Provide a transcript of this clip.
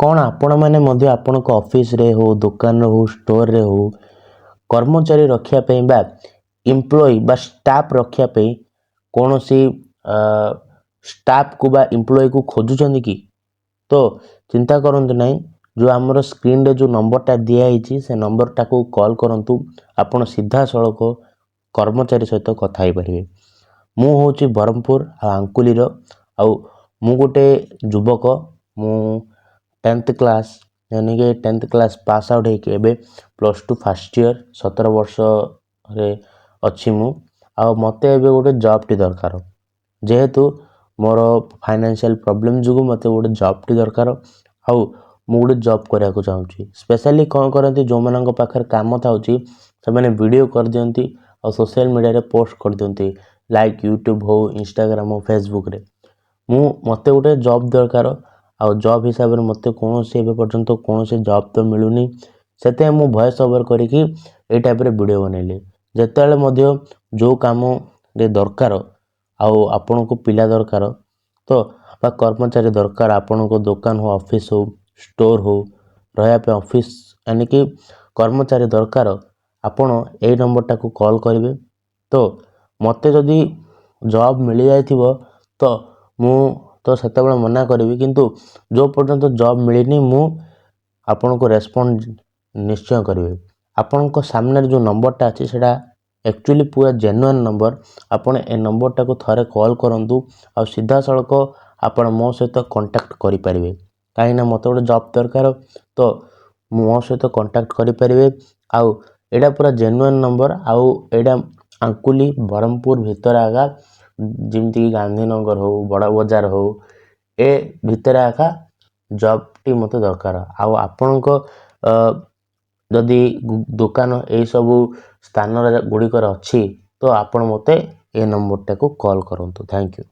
କ'ଣ ଆପଣମାନେ ମଧ୍ୟ ଆପଣଙ୍କ ଅଫିସରେ ହଉ, ଦୋକାନରେ ହଉ, ଷ୍ଟୋରରେ ହଉ, କର୍ମଚାରୀ ରଖିବା ପାଇଁ ବା ଏମ୍ପ୍ଲୟି ବା ଷ୍ଟାଫ୍ ରଖିବା ପାଇଁ କୌଣସି ଷ୍ଟାଫ୍କୁ ବା ଏମ୍ପ୍ଲୟିକୁ ଖୋଜୁଛନ୍ତି କି? ତ ଚିନ୍ତା କରନ୍ତୁ ନାହିଁ। ଯେଉଁ ଆମର ସ୍କ୍ରିନ୍ରେ ଯେଉଁ ନମ୍ବରଟା ଦିଆହେଇଛି, ସେ ନମ୍ବରଟାକୁ କଲ୍ କରନ୍ତୁ। ଆପଣ ସିଧାସଳଖ କର୍ମଚାରୀ ସହିତ କଥା ହେଇପାରିବେ। ମୁଁ ହେଉଛି ବ୍ରହ୍ମପୁର ଆଉ ଆଙ୍କୁଲିର ଆଉ ମୁଁ ଗୋଟେ ଯୁବକ। ମୁଁ 10th class, यानी 10th class pass out ହେଇକି ଏବେ +2 ଫାର୍ଷ୍ଟ ଇୟର୍, 17 ବର୍ଷରେ ଅଛି ମୁଁ। ଆଉ ମୋତେ ଏବେ ଗୋଟେ ଜବ୍ଟି ଦରକାର, ଯେହେତୁ ମୋର ଫାଇନାନ୍ସିଆଲ୍ ପ୍ରୋବ୍ଲେମ୍ ଯୋଗୁଁ ମୋତେ ଗୋଟେ ଜବ୍ଟି ଦରକାର ଆଉ ମୁଁ ଗୋଟେ ଜବ୍ କରିବାକୁ ଚାହୁଁଛି। ସ୍ପେଶାଲି କ'ଣ କରନ୍ତି, ଯେଉଁମାନଙ୍କ ପାଖରେ କାମ ଥାଉଛି, ସେମାନେ ଭିଡ଼ିଓ କରିଦିଅନ୍ତି ଆଉ ସୋସିଆଲ୍ ମିଡ଼ିଆରେ ପୋଷ୍ଟ କରିଦିଅନ୍ତି, ଲାଇକ୍ ୟୁଟ୍ୟୁବ୍ ହଉ, ଇନଷ୍ଟାଗ୍ରାମ୍ ହଉ, ଫେସବୁକ୍ରେ। ମୋତେ ଗୋଟେ ଜବ୍ ଦରକାର ଆଉ ଜବ୍ ହିସାବରେ ମୋତେ କୌଣସି ଏବେ ପର୍ଯ୍ୟନ୍ତ କୌଣସି ଜବ୍ ତ ମିଳୁନି। ସେଥିପାଇଁ ମୁଁ ଭଏସ୍ ଓଭର୍ କରିକି ଏଇ ଟାଇପ୍ର ଭିଡ଼ିଓ ବନେଇଲି। ଯେତେବେଳେ ମଧ୍ୟ ଯେଉଁ କାମରେ ଦରକାର ଆଉ ଆପଣଙ୍କୁ ପିଲା ଦରକାର ତ ବା କର୍ମଚାରୀ ଦରକାର, ଆପଣଙ୍କ ଦୋକାନ ହଉ, ଅଫିସ୍ ହଉ, ଷ୍ଟୋର୍ ହଉ, ରହିବା ପାଇଁ ଅଫିସ୍ ଆଣିକି କର୍ମଚାରୀ ଦରକାର, ଆପଣ ଏଇ ନମ୍ବରଟାକୁ କଲ୍ କରିବେ। ତ ମୋତେ ଯଦି ଜବ୍ ମିଳିଯାଇଥିବ ତ ମୁଁ ତ ସେତେବେଳେ ମନା କରିବି, କିନ୍ତୁ ଯେଉଁ ପର୍ଯ୍ୟନ୍ତ ଜବ୍ ମିଳିନି, ମୁଁ ଆପଣଙ୍କୁ ରେସ୍ପଣ୍ଡ ନିଶ୍ଚୟ କରିବି। ଆପଣଙ୍କ ସାମ୍ନାରେ ଯେଉଁ ନମ୍ବରଟା ଅଛି, ସେଇଟା ଆକ୍ଚୁଆଲି ପୁରା ଜେନୁଇନ୍ ନମ୍ବର। ଆପଣ ଏ ନମ୍ବରଟାକୁ ଥରେ କଲ୍ କରନ୍ତୁ ଆଉ ସିଧାସଳଖ ଆପଣ ମୋ ସହିତ କଣ୍ଟାକ୍ଟ କରିପାରିବେ, କାହିଁକିନା ମୋତେ ଗୋଟେ ଜବ୍ ଦରକାର। ତ ମୋ ସହିତ କଣ୍ଟାକ୍ଟ କରିପାରିବେ ଆଉ ଏଇଟା ପୁରା ଜେନୁଇନ୍ ନମ୍ବର। ଆଉ ଏଇଟା ଆଙ୍କୁଲି ବ୍ରହ୍ମପୁର ଭିତରେ ଆଗା, ଯେମିତିକି ଗାନ୍ଧୀନଗର ହଉ, ବଡ଼ ବଜାର ହଉ, ଏ ଭିତରେ ଆକା ଜବ୍ଟି ମୋତେ ଦରକାର। ଆଉ ଆପଣଙ୍କ ଯଦି ଦୋକାନ ଏଇସବୁ ସ୍ଥାନରେ ଗୁଡ଼ିକରେ ଅଛି, ତ ଆପଣ ମୋତେ ଏ ନମ୍ବରଟାକୁ କଲ୍ କରନ୍ତୁ। Thank you.